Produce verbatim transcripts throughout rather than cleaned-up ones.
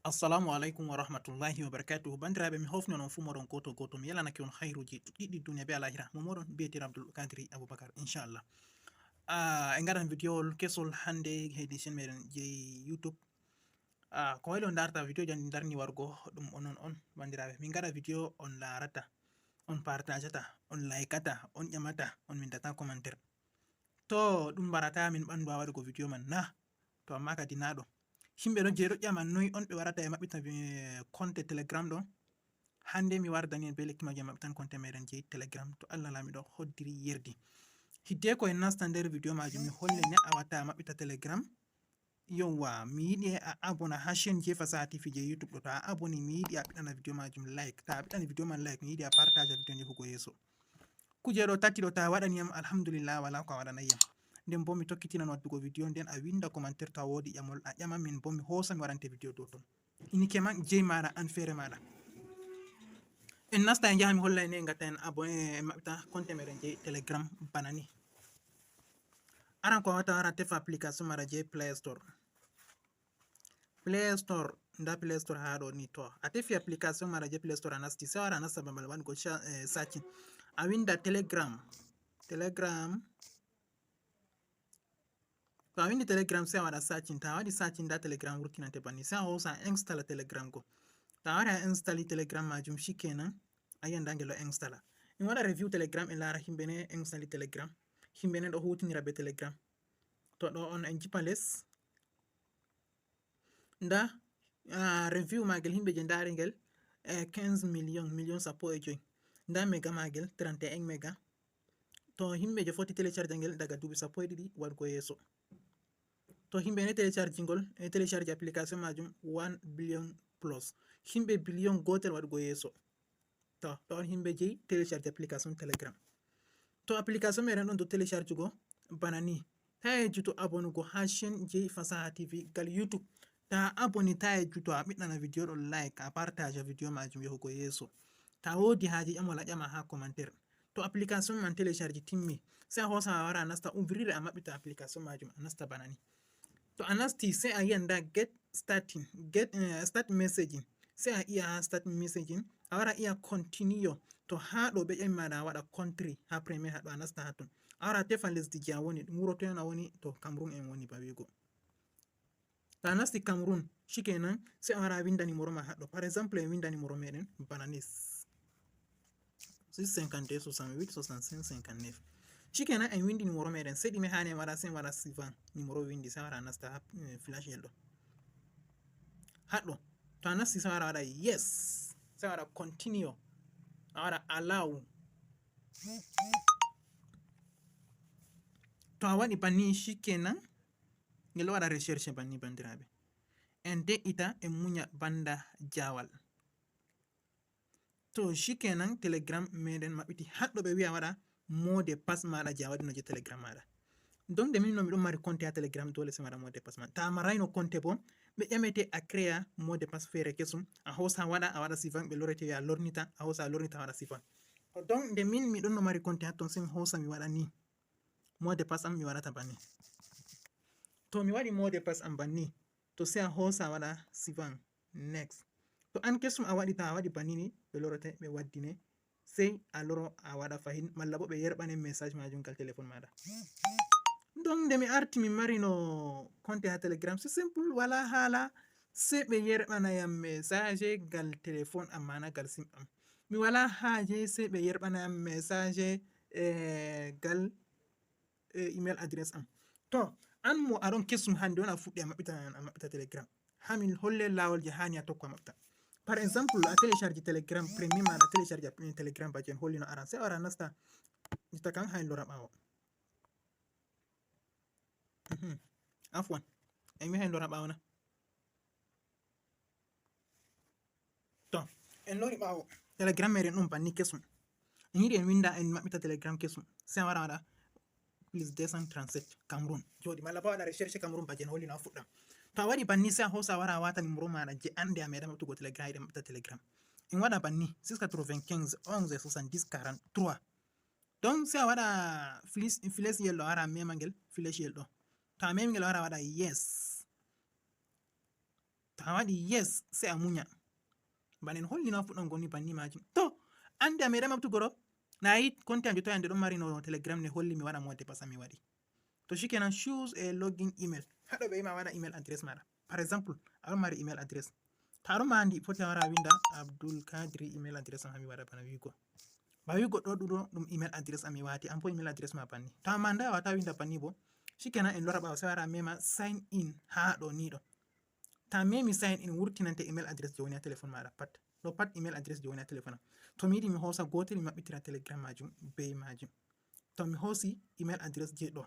Assalamu alaikum wa rahmatullahi wa barakatuhu. Bandiraɓe, mi hofni on fuu moɗon goto goto. Mi yalanake on khairuji ɗuɗɗi duniya be alahira. Mo moɗon biyeteeɗo Abdul Kadiri Abubakar, inshallah. Ah, en ngaɗan video kesol hande hedi chaîne meɗen je YouTube. Ah, ko waylo on darta video jan darni wargo ɗum onon on, bandiraɓe. Min ngaɗa video on larata, on partageata, on likeata, on ƴamata, on windata commentaire. To ɗum mbarata min ɓandu ha waɗugo video man na? To amma kadi na ɗo. Himɓe ɗo je ɗo ƴama noy on ɓe waɗata e maɓɓita, eh, konte Telegram ɗo. Hande mi wardani en be lekki majum en maɓɓitan konte meɗen je Telegram. To Allah lamiɗo hoddiri yerdi. Hiddeko en nasta nder video majum mi holle ne a watta a maɓɓita Telegram. Yowwa, mi yiɗi a abona ha chaîne je Fasaha T V je YouTube ɗo. To a aboni mi yiɗi a ɓiɗana video majum like. To a ɓiɗani video man like mi yiɗi a partage video nde hugo yeso. Kuje ɗo tati ɗo ta waɗani yam alhamdulillah wala ko a waɗanay yam. Nden bo mi tokkitinan waddugo video nden a winda commentaire to a wodi ƴamol a ƴama min bo mi hosa mi waɗante video dow ton. Inike man jey maɗa an feere maɗa. En nasta en jaha mi hollay ne en gatta en abonné en maɓɓita compte meɗen jey Telegram bana ni. Aran ko a watta wara tefa application maɗa jey Play Store. Play Store, nda Play Store ha ɗo ni to. A tefi application maɗa jey Play Store a nasti sai wara a nasta babal waɗugo cha- eh, searching. A winda Telegram. Telegram. To a windi Telegram sai a waɗa searching. To a waɗi searching nda Telegram wurtinante banni. Sai a hosa a installa Telegram go. To a wari a instali Telegram majum shikenan. A yiyan nda ngel ɗo installa. En waɗa review Telegram en lara himɓe ne instali Telegram. Himɓe ne ɗo hutinira be Telegram. To ɗo on en jipa les. Nda ah, review magel himɓe je ndari ngel eh, quinze million, million sappo e joyi. Nda mega magel trente et un mega. To himɓe je foti télécharge ngel daga duuɓi sappo e ɗiɗi waɗugo yeso. To himɓe ne télécharge ngol e télécharge application majum one billion plus. Himɓe billion gotel waɗugo yeso. To ɗo on himɓe jeyi télécharge application Telegram. To application meɗen ɗon do télécharge go bana ni. Ta yejjuto abonugo ha chaîne jeyi Fasaha T V gal YouTube. Ta aboni ta yejjuto a ɓiɗɗana video ɗo like a partage video majum yahugo yeso. Ta wodi haje ƴamola ƴama ha commentaire. To application man télécharge timmi sai a hosa a wara a nasta ouvrir a maɓɓita application majum a nasta bana ni. To a nasti sai a yiyan nda get starting, get eh, start messaging. Sai a iya ha start messaging a wara iya continue. To ha ɗo ɓe ƴami maɗa a waɗa country ha premier ha ɗo a nasta ha ton. A wara a tefa lesdi je a woni ɗum wuro toy on a woni to Cameroun en woni ba wigo. To a nasti Cameroun shikenan sai a wara a winda numéro ma ha ɗo par exemple en winda numéro meɗen bana ni six cinquante deux soixante huit soixante cinq cinquante neuf. Shikenan en windi numéro meɗen sai ɗime hani en waɗa sai en waɗa suivant numéro windi sai a wara a nasta ha eh, flash yel ɗo. Haɗɗo to a nasti sai a wara a waɗa yes sai a waɗa continue a waɗa allow. To a waɗi banni shikenan ngel ɗo waɗa recherche banni bandiraɓe. En de'ita en munya banda jawal. To shikenan Telegram meɗen maɓɓiti haɗɗo ɓe wi'a waɗa mot de passe maɗa je a waɗino je Telegram maɗa. Donc nde min no miɗon mari compte ha Telegram dole sai maɗa mot de passe maɗa. Ta marayno compte bo ɓe ƴamete a créa mot de passe feere kesum a hosa waɗa a waɗa suivant ɓe lorete wi'a lornita a hosa a lornita a waɗa suivant. Donc nde min miɗon no mari compte ha ton sai mi hosa mi waɗa ni. Mot de passe am mi waɗata banni. To mi waɗi mot de passe am banni to sai a hosa a waɗa suivant next. To an kesum a waɗi ta a waɗi banni ni ɓe lorote ɓe waddine sai a loro a waɗa fahin malla bo ɓe yerɓane message majum gal téléphone maɗa. Donc nde mi arti mi marino compte ha Telegram c'est simple wala hala sai ɓe yerɓana yam message gal téléphone am mana gal sim am. Mi wala haje sai ɓe yerɓana yam message eh, gal eh, email address am. To an mo aɗon kesum hande on a fuɗɗi a maɓɓita a maɓɓita Telegram. Hamin holle lawol je hani a tokko a maɓɓita. Par exemple a télécharge Telegram premier maɗa a télécharge app- Telegram ba jen hollino aran sai a wara a nasta. Jotta kan hayn lora ɓawo. Mhm. Afwan. En mi hayn lora ɓawo na. To en lori ɓawo. Telegram meɗen ɗum banni kesum. En yiɗi en winda en maɓɓita Telegram kesum sai a wara waɗa plus deux cent trente-sept Cameroun. Jodi malla ba waɗa recherche Cameroun ba jen hollino a fuɗɗam. To a waɗi banni sai a hosa a wara a wata numéro maɗa je ande a meɗa maɓɓutugo Telegram yiɗi maɓɓita Telegram. En waɗa banni six quatre-vingt-quinze onze soixante-dix quarante-trois. Donc sai a waɗa flèche yel ɗo a wara a mema ngel flèche yel ɗo. To a memi ngel a wara a waɗa yes. To a waɗi yes, sey a munya. Bana en hollino fuɗɗam goni banni majum. To, ande a meɗai maɓɓutugo ɗo? Na yi konte am jotto ande ɗon mari no Telegram ne holli mi waɗa mot de passe am mi waɗi. To shikenan, choose a login email. Haɗo ɓe ima waɗa email address maɗa. Par exemple, aɗon mari email address. To aɗon mari ndi, foti a wara a winda Abdul Kadri email address am ha mi waɗa bana wigo. Ba wigo ɗo ɗuɗo ɗum email address am mi wati, an bo email address ma banni. To amma nda a wata winda banni bo. Shikenan en lora ɓawo sey wara a mema sign in ha ɗo ni ɗo. To a memi sign in wurtinante email address je woni ha telephone maɗa pat. Ɗo pat email address je woni ha telephone am. To mi yiɗi mi hosa gotel mi maɓɓitira Telegram majum be majum. To mi hosi email address je ɗo.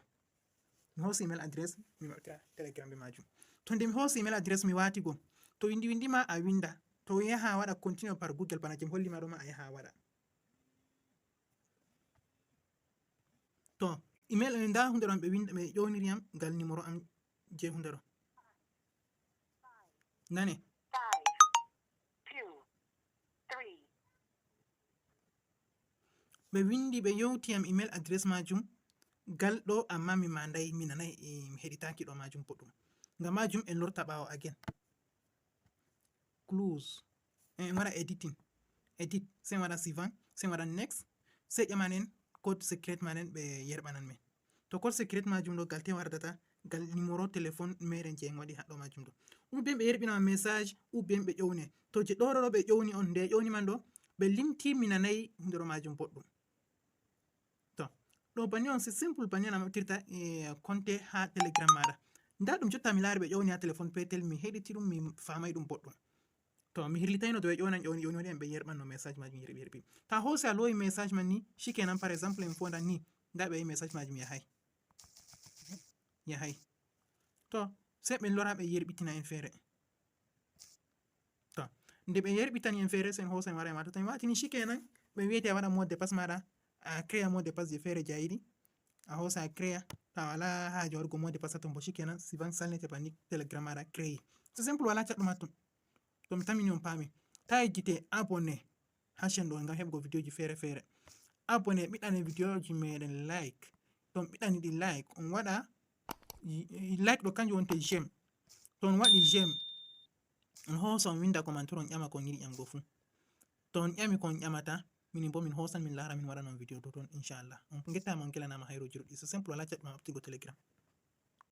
Mi hosi email address mi maɓɓitira Telegram be majum. To nde mi hosi email address mi wati go. To windi windi ma a winda. To yaha waɗa continue par Google bana je mi holli ma ɗo ma a yaha waɗa. To email nda hunde ɗon ɓe winda ɓe ƴewniri am ngal numéro am je hunde ɗo. Nane. Five, two, three. Ɓe windi ɓe yewti am email address majum gal ɗo amma mi mandai mi nanai eh, mi heɗitaki ɗo majum boɗɗum. Ngam majum en lorta ɓawo again. Close. En waɗa editing. Edit. Sey en waɗa suivant. Sey en waɗa next. Sey ƴamanen code secret maɗen ɓe yerɓanan men. To code secret majum ɗo gal te wardata gal numéro téléphone meɗen je en waɗi haɗɗo majum ɗo. Ou bien ɓe yerɓinama message ou bien ɓe ƴowne. To je ɗo ɗo ɓe ƴowni on nde ƴowni man ɗo ɓe limti mi nanai hunde ɗo majum boɗɗum. To ɗo banni on c'est simple banni on a maɓɓitirta e compte ha Telegram maɗa. Nda ɗum jotta mi laari ɓe ƴowni ha téléphone petel mi heɗiti ɗum mi famai ɗum boɗɗum. To mi hirlitayno to ɓe ƴownan ƴowni ƴowni waɗi en ɓe yerɓanno message majum yerɓi yerɓi. To a hosi a lowi message man ni shikenan par exemple en fondan ni nda ɓe yi message majum yahai. Yahai. To sey ɓe lora ɓe yerɓitina en feere. To nde ɓe yerɓitani en feere sen hosa en wara en wata to en watini shikenan ɓe wiyete a waɗa mot de passe maɗa a créa mot de passe je feere je a yiɗi. A hosa a créa to a wala haje waɗugo mot de passe ton bo shikenan sivan salnete banni Telegram maɗa créé. C'est simple wala caɗɗum hatton. To mi tamini on paami. Ta yejjite abonné ha chaîne ɗo ngam heɓugo vidéo ji feere feere. Abonné ɓiɗɗane vidéo ji meɗen like. To on ɓiɗɗani ɗi like on waɗa like ɗo kanjum wonte j'aime. To on waɗi j'aime on hosa on winda commentaire on ƴama ko on yiɗi ƴamgo fuu. To on ƴami ko on ƴamata minin bo min hosan min laara min waɗana on vidéo dow ton inchallah. On ngettama on kelanama hayroji ruɗɗi c'est simple wala caɗɗum ha ɓoftirgo Telegram.